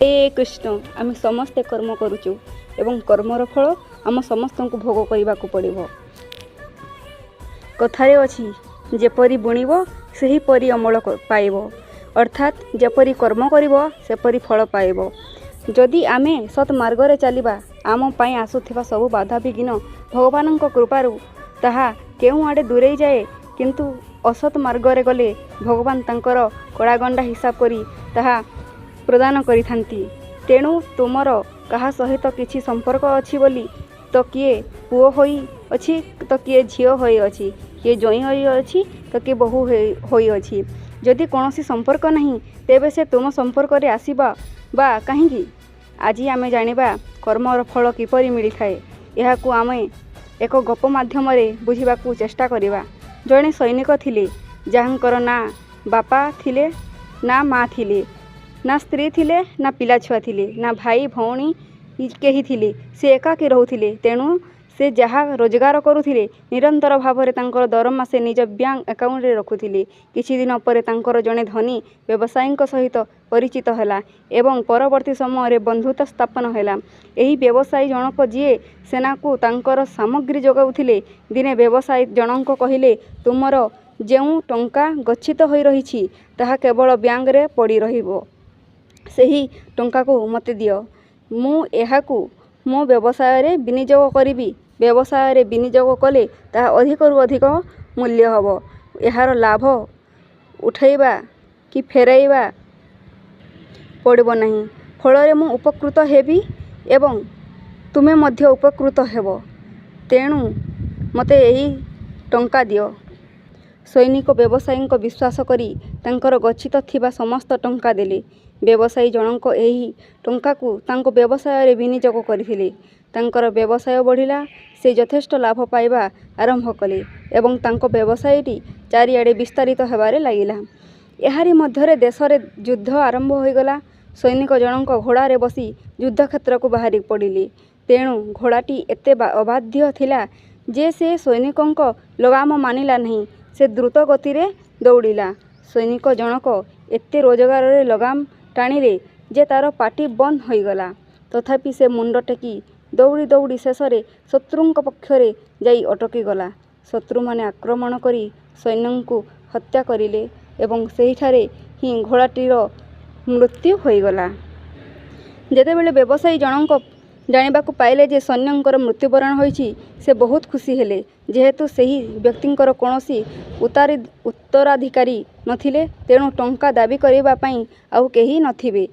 ହରେ କୃଷ୍ଣ। ଆମେ ସମସ୍ତେ କର୍ମ କରୁଛୁ ଏବଂ କର୍ମର ଫଳ ଆମ ସମସ୍ତଙ୍କୁ ଭୋଗ କରିବାକୁ ପଡ଼ିବ। କଥାରେ ଅଛି, ଯେପରି ବୁଣିବ ସେହିପରି ଅମଳ ପାଇବ। ଅର୍ଥାତ୍ ଯେପରି କର୍ମ କରିବ ସେପରି ଫଳ ପାଇବ। ଯଦି ଆମେ ସତ୍ ମାର୍ଗରେ ଚାଲିବା, ଆମ ପାଇଁ ଆସୁଥିବା ସବୁ ବାଧାବିଘ୍ନ ଭଗବାନଙ୍କ କୃପାରୁ ତାହା କେଉଁଆଡ଼େ ଦୂରେଇ ଯାଏ। କିନ୍ତୁ ଅସତ୍ ମାର୍ଗରେ ଗଲେ ଭଗବାନ ତାଙ୍କର କଳାଗଣ୍ଡା ହିସାବ କରି ତାହା ପ୍ରଦାନ କରିଥାନ୍ତି। ତେଣୁ ତୁମର କାହା ସହିତ କିଛି ସମ୍ପର୍କ ଅଛି ବୋଲି ତ କିଏ ପୁଅ ହୋଇ ଅଛି ତ କିଏ ଝିଅ ହୋଇଅଛି, କିଏ ଜୋଇଁ ହୋଇଅଛି ତ କିଏ ବୋହୂ ହୋଇଅଛି। ଯଦି କୌଣସି ସମ୍ପର୍କ ନାହିଁ, ତେବେ ସେ ତୁମ ସମ୍ପର୍କରେ ଆସିବ ବା କାହିଁକି? ଆଜି ଆମେ ଜାଣିବା କର୍ମର ଫଳ କିପରି ମିଳିଥାଏ। ଏହାକୁ ଆମେ ଏକ ଗପ ମାଧ୍ୟମରେ ବୁଝିବାକୁ ଚେଷ୍ଟା କରିବା। ଜଣେ ସୈନିକ ଥିଲେ, ଯାହାଙ୍କର ନା ବାପା ଥିଲେ, ନା ମା ଥିଲେ, ନା ସ୍ତ୍ରୀ ଥିଲେ, ନା ପିଲାଛୁଆ ଥିଲେ, ନା ଭାଇ ଭଉଣୀ କେହି ଥିଲେ। ସେ ଏକାକୀ ରହୁଥିଲେ। ତେଣୁ ସେ ଯାହା ରୋଜଗାର କରୁଥିଲେ, ନିରନ୍ତର ଭାବରେ ତାଙ୍କର ଦରମା ସେ ନିଜ ବ୍ୟାଙ୍କ ଆକାଉଣ୍ଟରେ ରଖୁଥିଲେ। କିଛିଦିନ ପରେ ତାଙ୍କର ଜଣେ ଧନୀ ବ୍ୟବସାୟୀଙ୍କ ସହିତ ପରିଚିତ ହେଲା ଏବଂ ପରବର୍ତ୍ତୀ ସମୟରେ ବନ୍ଧୁତା ସ୍ଥାପନ ହେଲା। ଏହି ବ୍ୟବସାୟୀ ଜଣକ, ଯିଏ ସେନାକୁ ତାଙ୍କର ସାମଗ୍ରୀ ଯୋଗାଉଥିଲେ, ଦିନେ ବ୍ୟବସାୟୀ ଜଣକ କହିଲେ, "ତୁମର ଯେଉଁ ଟଙ୍କା ଗଚ୍ଛିତ ହୋଇ ରହିଛି, ତାହା କେବଳ ବ୍ୟାଙ୍କରେ ପଡ଼ି ରହିବ। ସେହି ଟଙ୍କାକୁ ମୋତେ ଦିଅ। ମୁଁ ଏହାକୁ ମୋ ବ୍ୟବସାୟରେ ବିନିଯୋଗ କରିବି। ବ୍ୟବସାୟରେ ବିନିଯୋଗ କଲେ ତାହା ଅଧିକରୁ ଅଧିକ ମୂଲ୍ୟ ହେବ। ଏହାର ଲାଭ ଉଠାଇବା କି ଫେରାଇବା ପଡ଼ିବ ନାହିଁ। ଫଳରେ ମୁଁ ଉପକୃତ ହେବି ଏବଂ ତୁମେ ମଧ୍ୟ ଉପକୃତ ହେବ। ତେଣୁ ମୋତେ ଏହି ଟଙ୍କା ଦିଅ।" ସୈନିକ ବ୍ୟବସାୟୀଙ୍କୁ ବିଶ୍ୱାସ କରି ତାଙ୍କର ଗଚ୍ଛିତ ଥିବା ସମସ୍ତ ଟଙ୍କା ଦେଲେ। ବ୍ୟବସାୟୀ ଜଣକ ଏହି ଟଙ୍କାକୁ ତାଙ୍କ ବ୍ୟବସାୟରେ ବିନିଯୋଗ କରିଥିଲେ। ତାଙ୍କର ବ୍ୟବସାୟ ବଢ଼ିଲା। ସେ ଯଥେଷ୍ଟ ଲାଭ ପାଇବା ଆରମ୍ଭ କଲେ ଏବଂ ତାଙ୍କ ବ୍ୟବସାୟଟି ଚାରିଆଡ଼େ ବିସ୍ତାରିତ ହେବାରେ ଲାଗିଲା। ଏହାରି ମଧ୍ୟରେ ଦେଶରେ ଯୁଦ୍ଧ ଆରମ୍ଭ ହୋଇଗଲା। ସୈନିକ ଜଣକ ଘୋଡ଼ାରେ ବସି ଯୁଦ୍ଧକ୍ଷେତ୍ରକୁ ବାହାରି ପଡ଼ିଲେ। ତେଣୁ ଘୋଡ଼ାଟି ଏତେ ଅବାଧ୍ୟ ଥିଲା ଯେ ସେ ସୈନିକଙ୍କ ଲଗାମ ମାନିଲା ନାହିଁ। ସେ ଦ୍ରୁତ ଗତିରେ ଦୌଡ଼ିଲା। ସୈନିକ ଜଣକ ଏତେ ଜୋରରେ ଲଗାମ ଟାଣିଲେ ଯେ ତା'ର ପାଟି ବନ୍ଦ ହୋଇଗଲା। ତଥାପି ସେ ମୁଣ୍ଡ ଟେକି ଦୌଡ଼ି ଦୌଡ଼ି ଶେଷରେ ଶତ୍ରୁଙ୍କ ପକ୍ଷରେ ଯାଇ ଅଟକିଗଲା। ଶତ୍ରୁମାନେ ଆକ୍ରମଣ କରି ସୈନ୍ୟଙ୍କୁ ହତ୍ୟା କରିଲେ ଏବଂ ସେହିଠାରେ ହିଁ ଘୋଡ଼ାଟିର ମୃତ୍ୟୁ ହୋଇଗଲା। ଯେତେବେଳେ ବ୍ୟବସାୟୀ ଜଣକ ଜାଣିବାକୁ ପାଇଲେ ଯେ ସୈନ୍ୟଙ୍କର ମୃତ୍ୟୁବରଣ ହୋଇଛି, ସେ ବହୁତ ଖୁସି ହେଲେ। ଯେହେତୁ ସେହି ବ୍ୟକ୍ତିଙ୍କର କୌଣସି ଉତ୍ତରାଧିକାରୀ ନଥିଲେ, ତେଣୁ ଟଙ୍କା ଦାବି କରିବା ପାଇଁ ଆଉ କେହି ନଥିବେ।